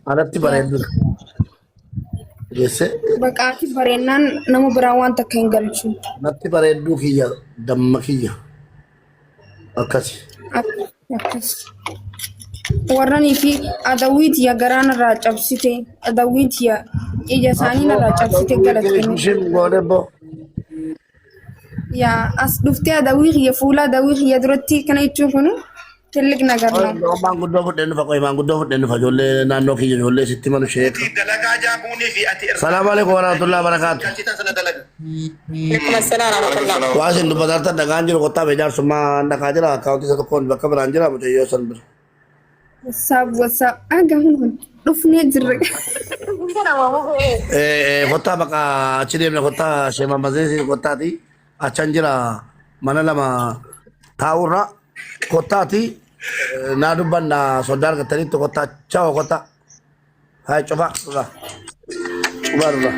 Anatti Yaa. bareeddudha. Geesse Baqaati bareennaan nama biraa waan takka hin galchu. natti bareedduu kiyya damma kiyya akkasi. Akkas. Warranii fi adawwiitiya garaa narraa cabsite adawwiitiya ija isaanii narraa cabsite galatti. Ishiin goone boo. Yaa as dhuftee adawwii kiyya fuula adawwii kiyya duratti kana jechuun kun tilliq nagar ነው. Maanguddoo fudheen dhufa qoy maanguddoo fudheen dhufa ijoollee naannoo kiyya ijoollee sitti malu sheeka. Dalagaa jaabuunii fi ati irraa Salaamu alaikum warahmatullahi wabarakatuh. galchitan sana dalaga. Alaikum assalam warahmatullah. Waa isin dubbatartan dhagaan jiru kottaa bee jaarsummaa dhaqaa jira akkaawuntii isa tokkoon bakka biraan jira mucayyoo san bira. Whatsapp WhatsApp aga hun dhufnee jirre. Kottaa bakka achi deemne kottaa sheemammazeesi kottaati achan jira mana lama taa'urra kottaati naa dubbanna soddaa argattanitti kottaa chawa kottaa haa cufa dura cufa dura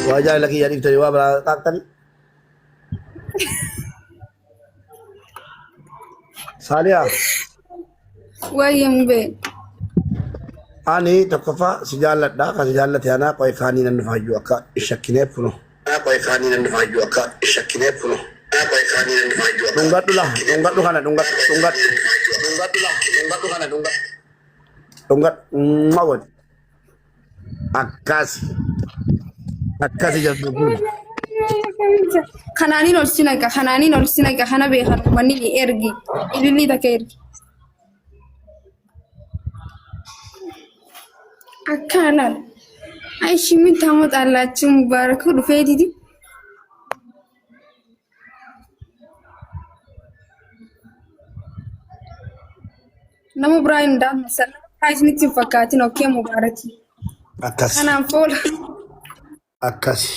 waa jaalala kiyya dhiiftanii waa biraa qaaqxanii saaliyaa. Wayyee mubee. Ani tokkoffaa si jaalladha. Kan si jaallate anaa qo'ee kaanii nan dhufaayyuu akka shakkineef kuno. Qo'ee kaanii nan dhufaayyuu akka shakkineef kuno. Qo'ee kaanii nan dhufaayyuu akka Dhungadhu la dhungadhu kana dhungadhu dhungadhu dhungadhu la dhungadhu kana dhungadhu dhungadhu mwah godhi. Akkasi akkasi jedhu kun. Kanaaniin ol si naqa kanaaniin ol si naqa kana beekan uummanni ni ergi ilillii takka ergi. Akka laal. Aishi min taamaxallaachuu mubaarakuu dhufeetiti. Nama biraa hin daamsan. Nama biraa isinitti hin fakkaatin okkee mubaarakii. Akkasi Kanaan foola. akkasi.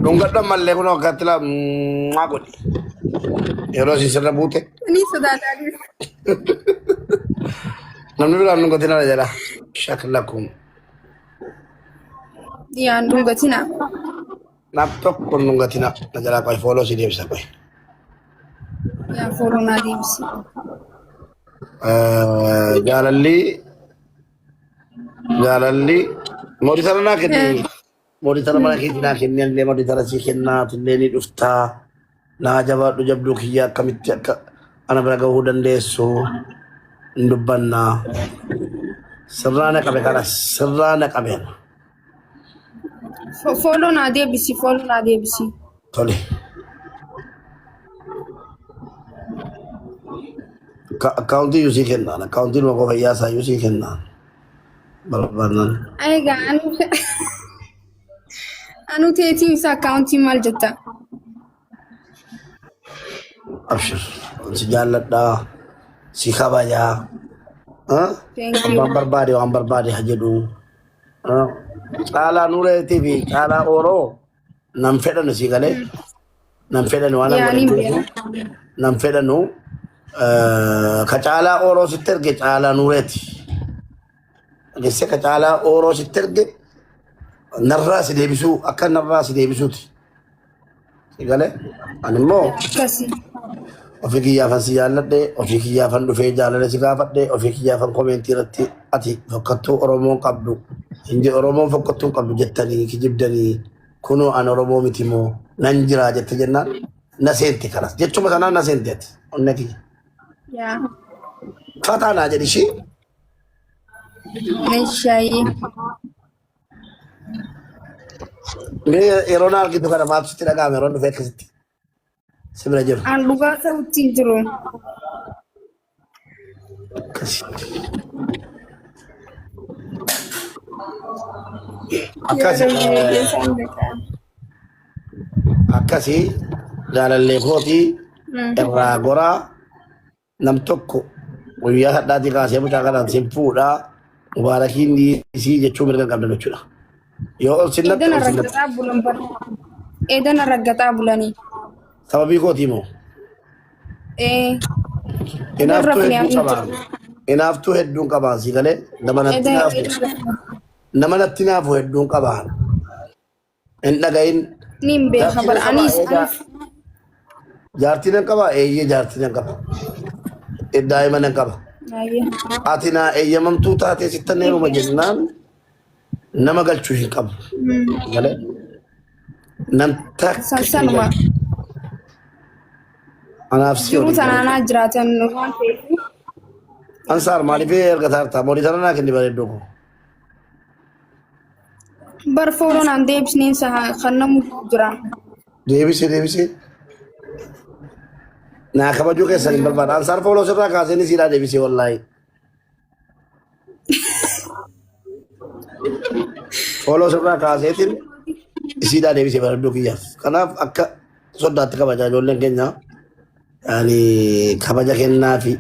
Dhungadhu ammallee kun akkatti la mwah godhi. Yeroo isin sirra buute. Ni sodaataa jiru. Namni biraan dhungatin ala jala. Shaklakum. Yaan dhungatina. Nam tokko hin dhungatina. Na jalaa qoy fooloo si deebisa qoy. Yaa fooloo naa deebisi. Jaalalli jaalalli mooditara naa kenni. Mooditara mana keetii naa kenni illee mooditara sii kennaa atillee ni dhuftaa. Naa jabaadhu jabduu kiyya akkamitti akka ana bira gahuu dandeessu hin dubbannaa. Sirraa na qabe kana sirraa na qabe. Fooloo naa deebisi fooloo naa deebisi. Tole. Akkaawuntii iyyuu sii kennaan akkaawuntiin maqaa fayyaa isaa iyyuu sii kennaan barbaadnaan. Egaa anu anu teetiin isa akkaawuntii maal jetta? Abshir si jaalladhaa si kabajaa. Ah? Thank you. Abbaan barbaade waan barbaade ha jedhu. Ah? Caalaa Nuureetii fi Caalaa Ooroo nan fedhanu si galee nan fedhanu waan an Yaa godhe niin beeku beeka. nan fedhanu ka Caalaa Ooroo sitti erge Caalaa Nuureeti. Dhageessee ka Caalaa Ooroo sitti erge narraa si deebisuu akka narraa si deebisuuti. Si galee ani immoo Akkasi. ofii kiyyaafan si jaalladhe ofii kiyyaafan dhufee jaalala si gaafadhe ofii kiyyaafan komeentii irratti ati fokkattuu Oromoon qabdu hin je Oromoon fokkattuu hin qabdu jettanii kijibdanii kunoo an Oromoo miti moo nan jiraa jette jennaan na seente kanas jechuma sanaan na seente ati onnee kiyya. Yaa. Fataa naa jedhi ishii Meeshaayi. Mee yeroo na argitu kana maaltu sitti dhaga'ame yeroo dhufee akkasitti si bira jiru. An dhugaa ta'utti hin jiru. Akkasi. Akkasi. Yeroo keessaan beekaa. Akkasi jaalallee kootii irraa goraa Nam tokko guyyaa hadhaatii kaasee mucaa kanaan sin fuudhaa mubaarakiin dhiisii jechuu mirga hin qabdan jechuudha. Yoo ol sin naqxe Eedana ol sin naqxe. raggaxaa bulan bar. Eedana raggaxaa bulanii. Sababii kootii moo? Ee. Inaaftuu Rafne hedduu ani qabaan. jiru. Inaaftuu hedduun qabaan sii galee nama natti Eedana naafu. eedana Nama natti naafu hedduun qabaan. Hin dhagahin. Niin beeka Jaartii bar nan qabaa anis eegaa. anis Jaartii nan qabaa eeyyee jaartii nan qaba. Daa'ima nan qaba. Ayyee. Ati naa eeyyamamtuu taatee sittan heeruma jennaan nama galchuu hin qabu. Malee nam takka hin Sanuma galchu. Anaaf si jiruu olii galchu. tanaanaa jiraatan waan ta'eef. Ansaar maaliif erga taartaa moonitara naa kenni bareedduu koo. Bar fooloon aan deebisneen kan namu jira. Deebisee deebisee. Naa kabajuu keessan hin barbaada. Ansaar fooloo sirraa kaasee ni siidhaa deebisee wallaahi. Fooloo sirraa kaaseetiin isiidhaa deebisee bareedduu kiyyaaf. Kanaaf akka soddaatti kabajaa ijoolleen keenya yaani kabaja kennaafi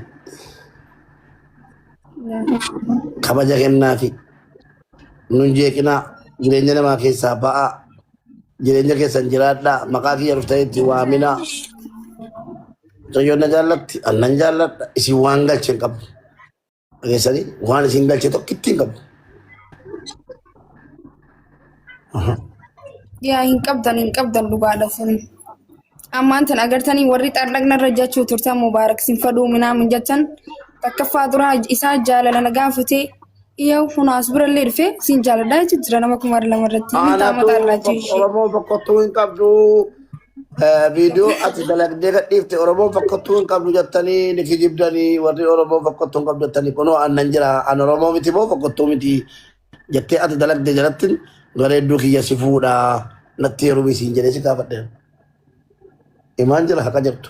kabaja kennaafi nun jeeqinaa jireenya namaa keessaa ba'aa jireenya keessan jiraadhaa maqaa kiyya dhuftanitti waaminaa mucayyoon na jaallatti annan jaalladha isin waan galche hin qabu dhageessanii waan isin galche tokkitti hin qabu. Yaa hin qabdan hin qabdan dhugaadha sun. Ammaan tan agartanii warri xaallaqna irra jechuu turtan mubaarak sin fadhuu minaamin jettan takkaffaa duraa isaa jaalala na gaafatee iyyaa kun as birallee dhufee sin jaaladha jechuun jira nama 2000 irratti. Min Anatu taama xaallaa ishee. Oromoo fokkottuu hin qabdu. Viidiyoo ati dalagdee gadhiifte Oromoo fokkottuu hin qabdu jettanii ni kijibdanii warri Oromoo fokkottuu hin qabdu jettanii kunoo annan jira an Oromoo miti moo fokkottuu miti jettee ati dalagde jalatti bareedduu kiyya si fuudha natti heerumi siin jedhee si gaafadhe. Imaan jira haqa jirtu.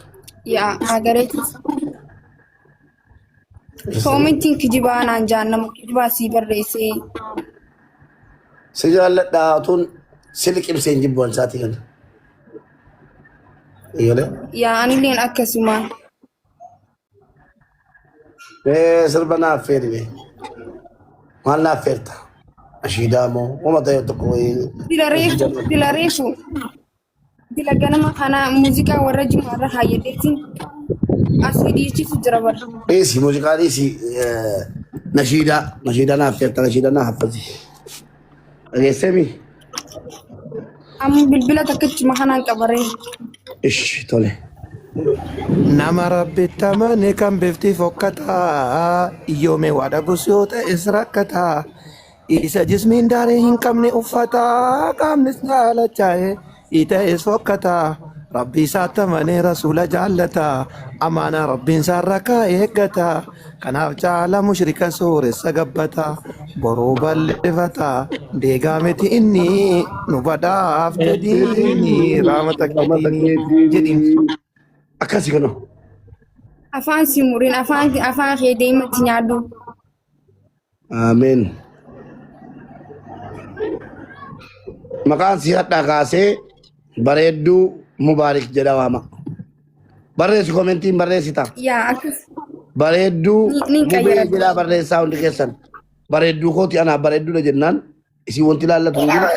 Yaa agaree koomentiin kijibaa naan jaan nama kijibaa sii barreessee. Si jaalladhaa otuun si liqimsee hin jibbu ansaatii kana. Eegalee. Yaa anilleen akkasuma. Mee sirba naaf feeri mee. Maal naaf feerta? Ashiidaa moo? Wama ta'e tokko wayii. Dila reefu dila reefu dila ganama kana muuziqaa warra jimaa irra haayyadeetiin asii dhiichisu jira bara. Dhiisi muuziqaa dhiisi nashiidaa nashiidaa naaf feerta nashiidaa naaf haffasi. Dhageessee mi? Amma bilbila takkichuma kanaan qabaree. Ishi tole. Nama rabbitti amane kan bifti fokkataa iyyoome waa dhabus yoo ta'es rakkataa isa jismiin daaree hin qabne uffataa qaamnis daalachaa'e ita'es fokkataa rabbi isaatti amanee rasuula jaallataa amaanaa rabbiin isaarra kaa'e eeggataa Kanaaf caala mushrika sooressa gabbata boruu bal'ifata deegaa miti inni nu badhaafte diinii raamata keetiinii jedhiin. Akkasi kanoo. Afaan si murin afaan afaan kee deematti nyaadhu. Ameen. Maqaan si hadhaa kaasee bareedduu Mubaarik jedha waama. Barreessi komentiin barreessita. Yaa akkas Bareedduu ni ni mubee qayyarata. jedhaa barreessaa hundi keessan. Bareedduu kooti anaaf bareedduudha jennaan isin wanti ilaallatu hin jiru.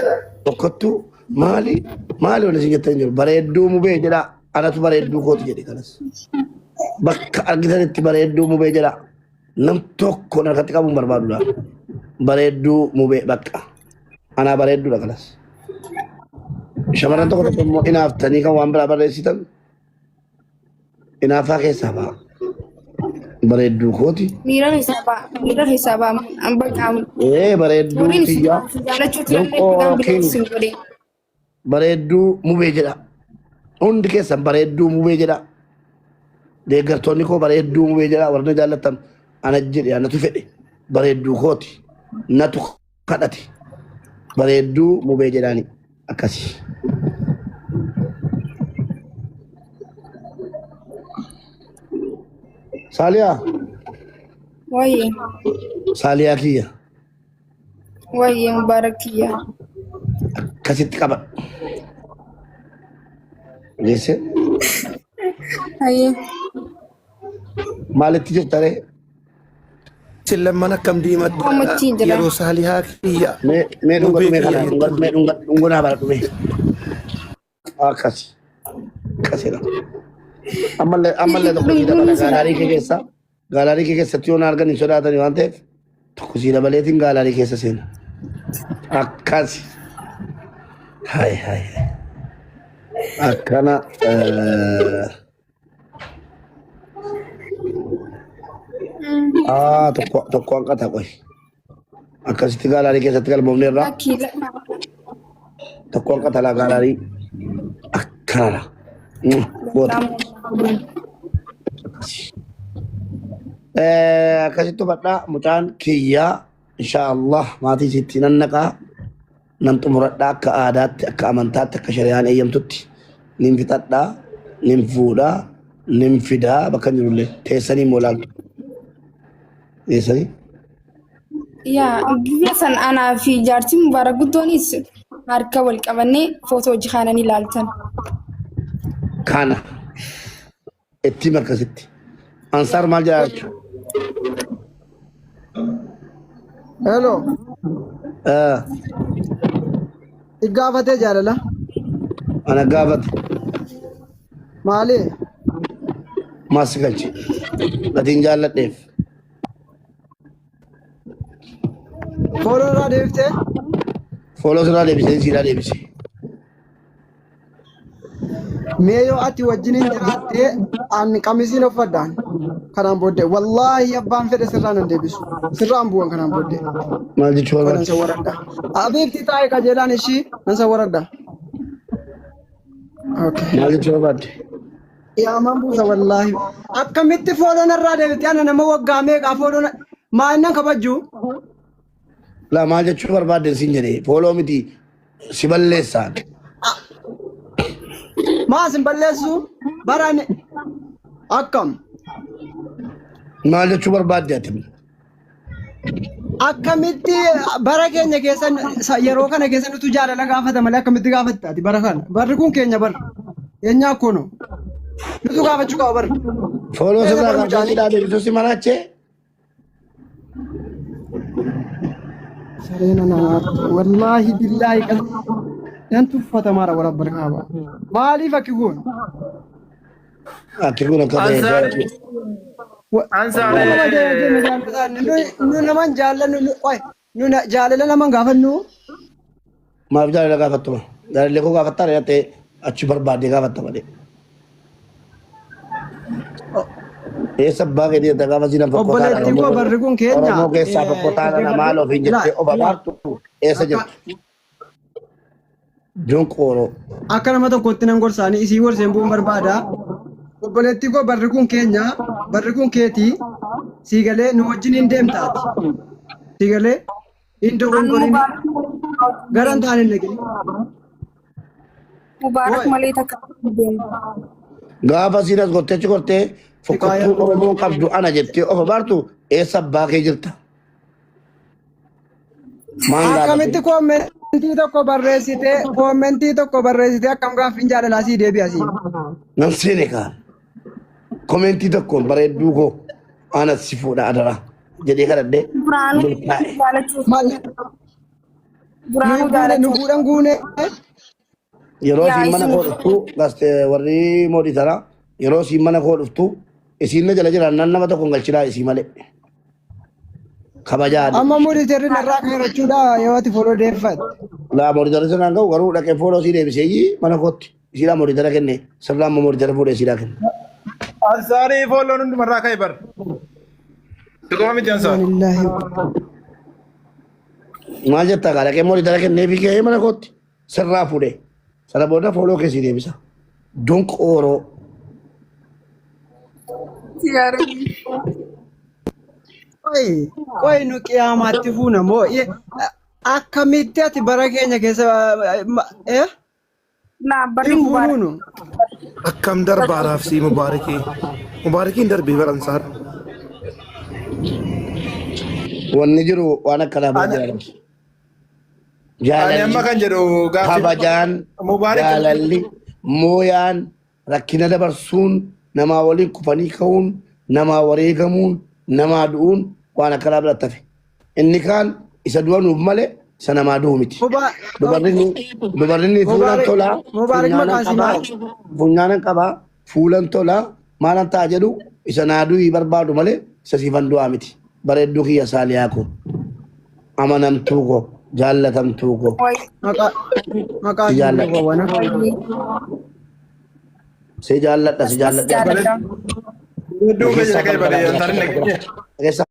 Tokkottu maali maali wanti isin jettan hin jiru. Bareedduu mubee jedhaa anatu bareedduu kooti jedhe kanas. Bakka argitanitti bareedduu mubee jedhaa. Nam tokko harkatti qabuun barbaadudha. Bareedduu mubee bakka. Anaa bareedduudha kanas. Shamarran tokko tokko immoo inaaftanii kan waan biraa barreessitan inaafaa keessaa ba'a. Bareedduu kooti. Miira keessaa ba'a. Miira keessaa ba'a. An bakka Ee bareedduu horiin si kiyyaa. jaalachuu turallee Donqooroo midhaan king. bineensuu godhe. Bareedduu mubee jedha. Hundi keessan bareedduu mubee jedha. Deeggartoonni koo bareedduu mubee jedha. Warri na jaallattan ana jedhe anatu fedhe. Bareedduu kooti. Natu kadhate. Bareedduu mubee jedhaani. Akkasi. Saaliyaa. Wayyee. Saaliyaa kiyya. Wayyee mubaarak kiyya. Akkasitti qaba. Geesse Hayyee. maalitti jirta ree? Isin lamman akkam diimatta Qomactiin jira. yeroo saalihaa kiyya Mee mee dhungadhu mubee mee kiyya kana dhungadhu mee dhungadhu dhungadhu baradhu mee. Akkasi. Akkasidha. Ammallee ammallee tokko sii dabala gaalaarii kee keessa gaalaarii kee keessatti yoo na argan hin sodaatani waan ta'eef tokko sii dabaleetiin gaalaarii keessa seena. Akkasi. Hai hai. Akkana Aa tokko tokko hanqata qoy. Akkasitti gaalaarii keessatti galmoofneerra. Lakkii Tokko hanqata laa gaalaarii. Akkana. Goota. Akkasitti hubadhaa mucaan kiyyaa insha Allah maatii sitti nan naqaa nan xumuradhaa akka aadaatti akka amantaatti akka shari'aan eeyyamtutti nin fixadhaa nin fuudhaa nin fidaa bakka hin jirullee teessanii immoo ilaaltu. Teessanii. Yaa biyya san anaa fi jaartiin Mubaarak guddoonis harka wal qabannee footoo hojii kaananii ilaaltan. Kana itti himi akkasitti. Ansaar maal jedhaa jechuudha? Hello. Si gaafatee jaalala. Ana gaafate Maali? maas si galche. Gatiin jaalladheef. Fooloo irraa deebiftee? Fooloo sirraa deebisee siidhaa deebise. Mee yoo ati wajjiniin jiraatte an qamisiin uffadhaan kanaan booddee wallaahi abbaan fedhe sirraa nan deebisu sirraan bu'an kanaan booddee Maal jechuu nan barbaadde? sawwaradha. Abiibti taa'e qajeelaan ishii nan sawwaradha. Okay. Maal jechuu barbaadde? Qiyaamaan buusa wallaahi. Akkamitti fooloo narraa deebite ana nama waggaa meeqaa fooloo maal nan kabajju? Laa maal jechuu barbaadde siin jedhee fooloo miti si balleessaan. Maa sin balleessu bara ani akkam Maal jechuu barbaadde ati? Akkamitti bara keenya keessa yeroo kana keessa nutu jaalala gaafata malee akkamitti gaafatta ati bara kana barri kun keenya bara keenya akkono nutu gaafachuu qaba bara. Fooloo Keessa sirraa bara kan mucaanii. deebisuu si maraachee? Sareen ana wallaahi billaahi qas nan tuffatamaadha wara barkaaba. Maaliif akki kun? Akki kun akka ta'e Ansaar Ansaar Nama deeme jaalladha. Nu naman jaallannu nu qoy nu jaalala naman gaafannu. Maaf jaalala gaafattuma? Jaalallee koo gaafattaa jettee achi barbaaddee gaafatta malee. Eessa abbaa keetii jetta gaafa siin fokkotaadha. Obboleettii koo barri kun keenya. Oromoo keessaa fokkotaadha maal ofiin jettee of abaartu eessa jirtu? Jonqooroo. Akka nama tokkotti nan gorsaanii isii gorseen bu'uun barbaada. Obboleettii koo barri kun keenya barri kun keetii sii galee nu wajjin hin deemtaati. Sii galee hin dogongorin gara hin taane hin dhaqin. Mubaarak malee takka hin deemu. Gaafa siin as gortee achi gortee fokkottuu Oromoon qabdu ana jettee of abaartu eessa abbaa kee jirta? Maan Akkamitti gaafate? koomentii tokko barreessitee koomentii tokko barreessitee akkam gaaffiin jaalalaa sii deebi'a sii. Nan seene kaa. Komentii tokkoon bareedduu koo ana si fuudha adaraa jedhee kadhadhee Duraanuu milkaa'e. jaalachuuf Maal nu duraanuu guune nu jaalachuuf fuudhan guune. Yeroo yaa isiin mana isin koo dhuftu gaste warri moodii tana yeroo isiin mana koo dhuftu isiin na jala jiraan nan nama tokko hin galchinaa isii malee. Kabajaa Amma monitorri narraa kairachuudha yoo ati foloo deeffatte. Laa monitorri sanaan ga'u garuu dhaqee fooloo sii deebiseeyyi mana kootti isiidhaa monitora kenne sirraa immoo monitora fuudhee isiidhaa kenne. Ansaarii foolloon hundumarraa ka'e bar. Si qofa miti ansaar. Wallaahi. Maal jettaa kaa dhaqee monitora kennee fi ka'ee mana kootti sirraa fuudhee sana booda fooloo kee sii deebisa. Donqooroo. Yaa Rabbi. Qoy qoy nu qiyaamaatti fuuna moo akkamitti ati bara keenya keessa eh Laa barri hin mubaarak. fuunu nu. Akkam darbaadhaaf sii mubaarikii. Mubaarikiin darbii baransaadha. Wanni jiru waan akkanaa bira Ani jira. ani amma Jaalalli kan jedhu gaaffii kabajaan Mubaarik jaalalli mooyaan rakkina dabarsuun namaa waliin kufanii ka'uun namaa wareegamuun namaa du'uun waan akkanaa bira tafe. Inni kaan isa du'a nuuf malee isa namaa du'u miti. Dubarri fuulan Mubaarik tolaa Mubaarik funyaanan maqaan sii qabaa maali? funyaanan qabaa fuulan tolaa maalan ta'a jedhu isa naa du'ii barbaadu malee isa siifan du'aa miti. Bareedduu kiyya saaliyaa koo amanamtuu koo jaallatamtuu koo Wayi Maqaa maqaa si sii jaalladha. gowwana. wayi. Si jaalladha si As jaalladha. jaalladha. Bareedduu Na keessa keessaa ka'e bare balbalaa ansaarin jira. dhageenye. Na keessaa